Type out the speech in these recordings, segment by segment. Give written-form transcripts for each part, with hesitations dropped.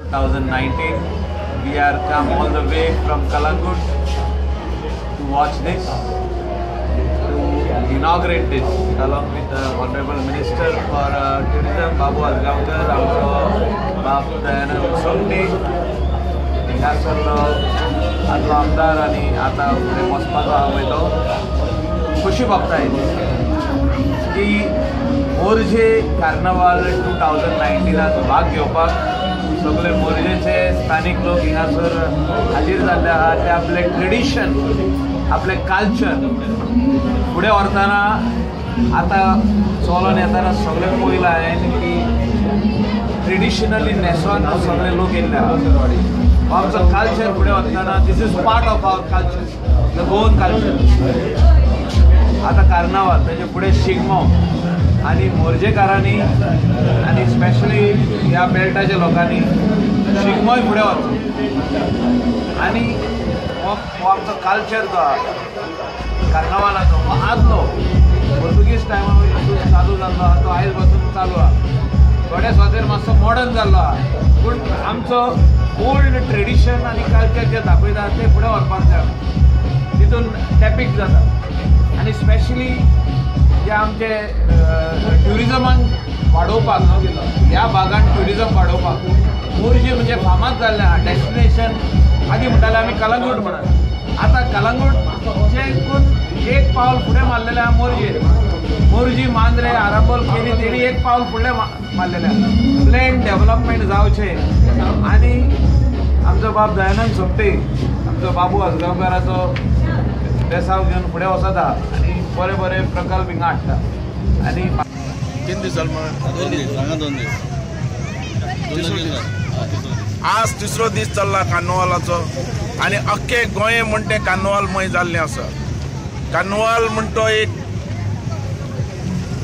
2019 we are come all the way from Calangute to watch this, to inaugurate this along with the Honorable Minister for Tourism Babu Azgaonkar, आमचो बाब दयानंद सोमटे हांगासरलो आदलो आमदार आनी आतां फुडें वचपाचो आहा पळय तो. खुशी भोगता की मोरजे कार्नवाल 2019 भाग घेवपाक सगळे मोरजेचे स्थानीक लोक हिंगासर हाजीर जाल्ले आहा. ते आपले ट्रेडिशन, आपले कल्चर फुडें व्हरतना आतां चलोन येतना सगळे पयलां हांवें की ट्रेडिशनली न्हेसोन सगळे लोक येयल्ले आहा. आमचो कल्चर फुडें वतना this is part of our culture, the Goan culture. आतां कार्नावाल, तेजे फुडें शिगमो आनी मोरजेकारांनी आनी स्पेशली ह्या बेल्टाच्या लोकांनी शिगमोय फुडें वचचो आनी हो आमचो कल्चर जो आहा कार्नावालाचो हो आदलो पोर्तुगीज टायमा वयल्यान चालू जाल्लो आहा, तो आयज पासून चालू आहा. थोड्या सुवातेर मातसो मॉडर्न जाल्लो आहा, पूण आमचो ओल्ड ट्रेडिशन आनी कल्चर जें दाखयता तें फुडें व्हरपाक जाय. तितून टॅपीक जाता आनी स्पेशली जे आमचे ट्युरिजमाक वाडोवपाक, ह्या भागान ट्युरिजम वाडोवपाक मोरजे म्हणजे फामाद जाल्लें आहा डेस्टिनेशन. आदी म्हणटाले आमी कलंगूट म्हणून, आतां कलंगूटचेकून एक पावल फुडें मारलेलें आहा मोरजे. मोरजी, मांद्रे, आरांबोल, केरी तेणी एक पावल फुडलें मारलेलें आहा. प्लॅन डेवलपमेंट जावचें आनी आमचो बाब दयानंद सोमटे, आमचो बाबू आजगांवकाराचो बेसांव घेवन फुडें वचता आनी बरे बरे प्रकल्प हिंगा हाडटा. आनी 3 दीस जाले, 2 दीस आज तिसरो दीस चल्ला कार्नवालाचो आनी अख्खे गोंय म्हण तें कार्नवालमय जाल्लें आसा. कार्नवाल म्हण तो एक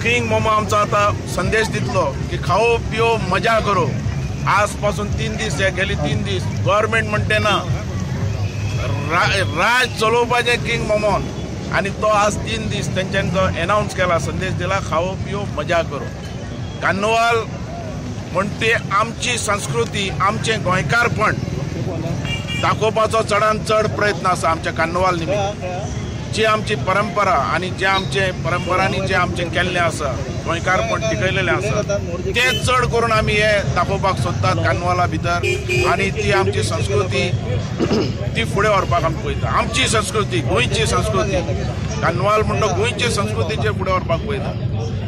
किंग मोमो आमचो आतां संदेश दितलो की खाओ पियो मजा करो. आज पासून 3 दीस, हे गेले 3 दीस गव्हर्मेंट म्हणटे ना राज चलोवपाचें किंग मोमोन आनी तो आज 3 दीस तेंच्यांनी जो एनावन्स केला, संदेश दिला, खाओ पियो मजा करो. कार्नवाल म्हणटे आमची संस्कृती, आमचें गोंयकारपण दाखोवपाचो चडान चड प्रयत्न आसा आमच्या कार्नवाल निमित्त. जी आमची परंपरा आनी जे आमचे परंपरांनी जे आमचें केल्लें आसा, गोंयकारपण टिकयलेलें आसा, तें चड करून आमी हें दाखोवपाक सोदतात कार्नवाला भितर आनी ती आमची संस्कृती ती फुडें व्हरपाक आमी पळयता. आमची संस्कृती, गोंयची संस्कृती, कार्नवाल म्हणटा गोंयचे संस्कृतीचे फुडें व्हरपाक पळयता.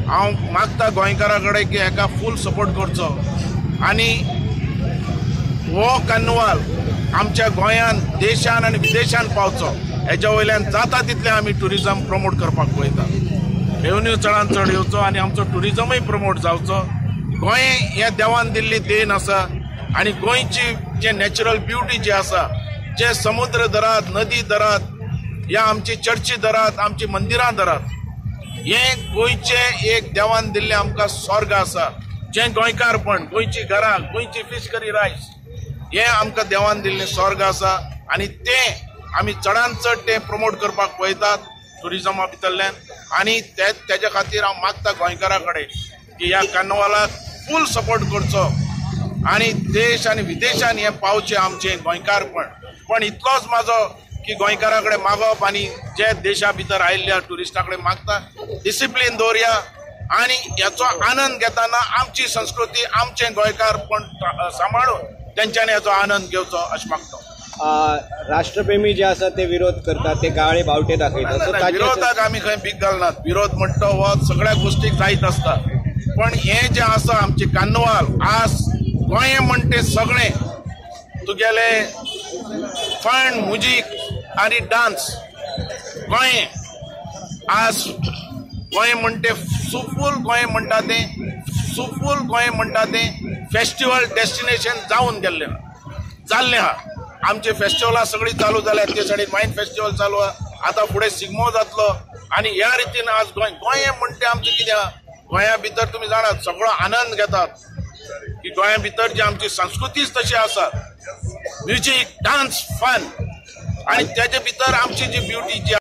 हांव मागता गोंयकारां कडेन की हेका फूल सपोर्ट करचो आनी हो कार्नवाल आमच्या गोंयान, देशान आनी विदेशान पावचो. हेज्या वयल्यान जाता तितलें आमी ट्युरिजम प्रमोट करपाक पळयता. रेवन्यू चडान चड येवचो आनी आमचो ट्युरिजमूय प्रमोट जावचो. गोंय हें देवान दिल्ली देण आसा आनी गोंयची जे नॅचरल ब्युटी जी आसा, जे समुद्र धरात, नदी धरात, या आमची चर्ची धरात, आमची मंदिरां धरात, हें गोंयचें एक देवान दिल्लें आमकां स्वर्ग आसा. जें गोंयकारपण, गोंयची घरां, गोंयची फीश करी रायस, हें आमकां देवान दिल्लें स्वर्ग आसा आनी तें आमी चडान चड तें प्रमोट करपाक पळयतात ट्युरिजमा भितरल्यान. आनी तेज्या खातीर हांव मागता गोंयकारां कडेन की ह्या कार्नवालाक फूल सपोर्ट करचो आनी देश आनी विदेशान हें पावचें आमचें गोंयकारपण. पण इतलोच म्हाजो की गोंयकारां कडेन मागप आनी जे देशा भितर आयिल्ल्या ट्युरिस्टां कडेन मागता, डिसिप्लीन दवरया आनी हेचो आनंद घेतना आमची संस्कृती, आमचें गोंयकारपण सांबाळून तेंच्यांनी हेचो आनंद घेवचो अशें मागता. राष्ट्रप्रेमी जे आसा ते विरोध करतात, ते गाळे बावटे दाखयतात. विरोधाक आमी खंय भीक घालनात. विरोध म्हणटा हो सगळ्या गोष्टीक जायत आसता, पण हें जें आसा आमचें कार्नवाल आज गोंय म्हणटे सगळें तुगेले फन, म्युजीक आनी डान्स. गोंय आज गोंय म्हणटे सुफूल गोंय म्हणटा तें, सुफूल गोंय म्हणटा तें फेस्टिवल डेस्टिनेशन जावन गेल्लें जाल्लें आहा. आमचे फेस्टिवलां सगळीं चालू जाल्या, ते सायडीन वायन फेस्टिवल चालू आहा, आतां फुडें शिगमो जातलो आनी ह्या रितीन आज गोंय गोंय म्हणटे आमचें कितें आहा, गोंया भितर तुमी जाणात सगळो आनंद घेतात की गोंया भितर जी आमची संस्कृतीच तशी आसा, म्युजीक, डान्स, फन आनी तेजे भितर आमची जी ब्युटी जी